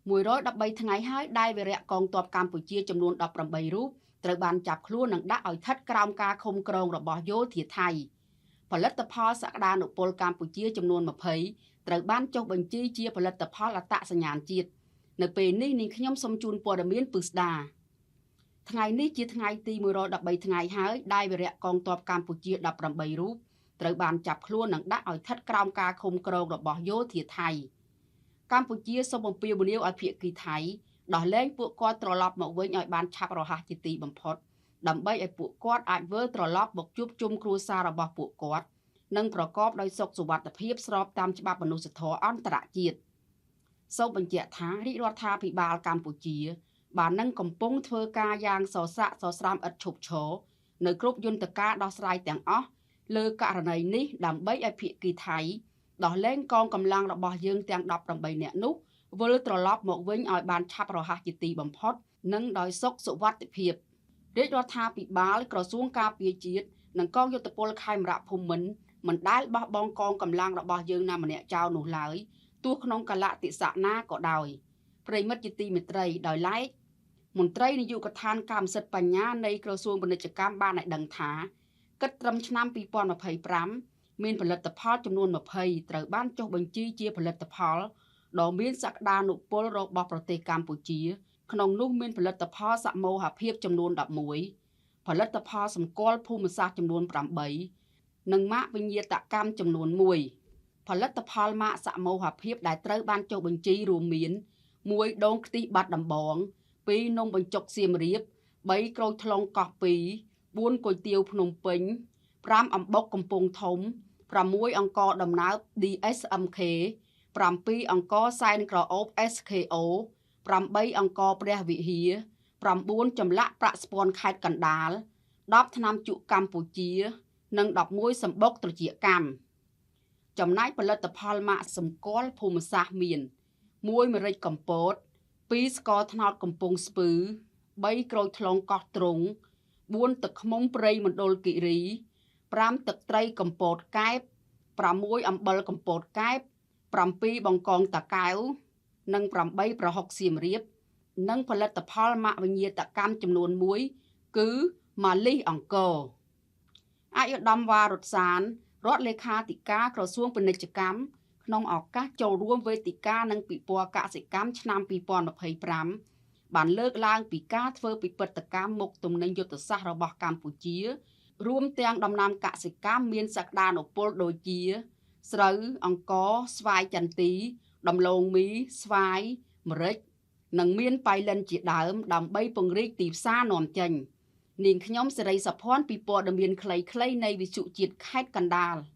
113ថ្ងៃហើយដែលវីរៈកងទ័ពកម្ពុជាចំនួន18រូបត្រូវបានចាប់ខ្លួននិងដាក់ឲ្យស្ថិតក្រោមការឃុំគ្រងរបស់យោធាថៃ។ ផលិតផលសក្តានុពលកម្ពុជាចំនួន20ត្រូវបានចុះបញ្ជីជាផលិតផលអត្តសញ្ញាណជាតិ។ នៅពេលនេះនាងខ្ញុំសូមជូនព័ត៌មានពិស្ដា។ ថ្ងៃនេះជាថ្ងៃទី113ថ្ងៃហើយដែលវីរៈកងទ័ពកម្ពុជា18រូបត្រូវបានចាប់ខ្លួននិងដាក់ឲ្យស្ថិតក្រោមការឃុំគ្រងរបស់យោធាថៃ។ កម្ពុជាសូមអំពាវនាវឲ្យភាគីថៃដោះលែងពួកគាត់ត្រឡប់មកវិញឲ្យបានឆាប់រហ័សជាទីបំផុត ដើម្បីឲ្យពួកគាត់អាចវិលត្រឡប់មកជួបជុំគ្រួសាររបស់ពួកគាត់និងប្រកបដោយសុខសុវត្ថិភាពស្របតាមច្បាប់មនុស្សធម៌អន្តរជាតិ។ សូមបញ្ជាក់ថារាជរដ្ឋាភិបាលកម្ពុជាបាននឹងកំពុងធ្វើការយ៉ាងសស្រាក់សស្រាំឥតឈប់ឈរនៅគ្រប់យន្តការដោះស្រាយទាំងអស់លើករណីនេះ ដើម្បីឲ្យភាគីថៃដោះលែងកងកម្លាំងរបស់យើងទាំង18នាក់នោះវិលត្រឡប់មកវិញឲ្យបានឆាប់រហ័សជាទីបំផុតនិងដោយសុខសុវត្ថិភាព។ រាជរដ្ឋាភិបាលក្រសួងការពារជាតិនិងកងយោធពលខេមរៈភូមិន្ទមិនដែលបោះបង់កងកម្លាំងរបស់យើងណាម្នាក់ចោលនោះឡើយ ទោះក្នុងកាលៈទេសៈណាក៏ដោយ។ ប្រិយមិត្តជាទីមេត្រី ដោយឡែកមន្ត្រីនាយកដ្ឋានកម្មសិទ្ធិបញ្ញានៃក្រសួងពាណិជ្ជកម្មបានឲ្យដឹងថា គិតត្រឹមឆ្នាំ2025មានផលិតផលចំនួន20ត្រូវបានចុះបញ្ជីជាផលិតផលដ៏មានសក្តានុពលរបស់ប្រទេសកម្ពុជា ក្នុងនោះមានផលិតផលសមូហភាពចំនួន11 ផលិតផលសម្គាល់ភូមិសាស្ត្រចំនួន8 និងម៉ាកវិញ្ញាតកម្មចំនួន1។ ផលិតផលម៉ាកសមូហភាពដែលត្រូវបានចុះបញ្ជីរួមមាន1ដងខ្ទិះបាត់ដំបង2នំបញ្ចុកសៀមរាប3ក្រូចថ្លុងកោះ2 4គុយទាវភ្នំពេញ5អំបុកកំពង់ធំ6អង្ករដំណើប DSMK 7អង្ករសែនក្រអូប SKO 8អង្ករព្រះវិហារ9ចម្លាក់ប្រាក់ស្ពាន់ខេត្តកណ្ដាល10ថ្នាំជក់កម្ពុជា និង11សម្បុកត្រចៀកកម្ម។ ចំណែកផលិតផលម៉ាកសម្គាល់ភូមិសាស្ត្រមាន1ម្រេចកំពត2ស្ករត្នោតកំពង់ស្ពឺ3ក្រូចថ្លុងកោះទ្រង់4ទឹកឃ្មុំព្រៃមណ្ឌលគិរី5ទឹកត្រីកំពតកែប6អំបិលកំពតកែប7បង្កងតាកែវនិង8ប្រហុកសៀមរាប និងផលិតផលម៉ាកវិញ្ញាតកម្មចំនួន1គឺម៉ាលីសអង្គរ។ ឯកឧត្តមវ៉ារុតសានរដ្ឋលេខាធិការក្រសួងពាណិជ្ជកម្មក្នុងឱកាសចូលរួមវេទិកានិងពិព័រណ៍កសិកម្មឆ្នាំ2025បានលើកឡើងពីការធ្វើពិពិធកម្មមុខទំនិញយុទ្ធសាស្ត្ររបស់កម្ពុជា រួមទាំងដំណាំកសិកម្មមានសក្តានុពលដូចជាស្រូវអង្ករស្វាយចន្ទីដំឡូងមីស្វាយម្រេចនិងមានប៉ៃលិនជាដើមដើម្បីពង្រីកទីផ្សារនាំចេញ។ នាងខ្ញុំសេរីសុភ័ណ្ឌពីព័ត៌មានខ្លីៗនៃវិទ្យុជាតិខេត្តកណ្ដាល។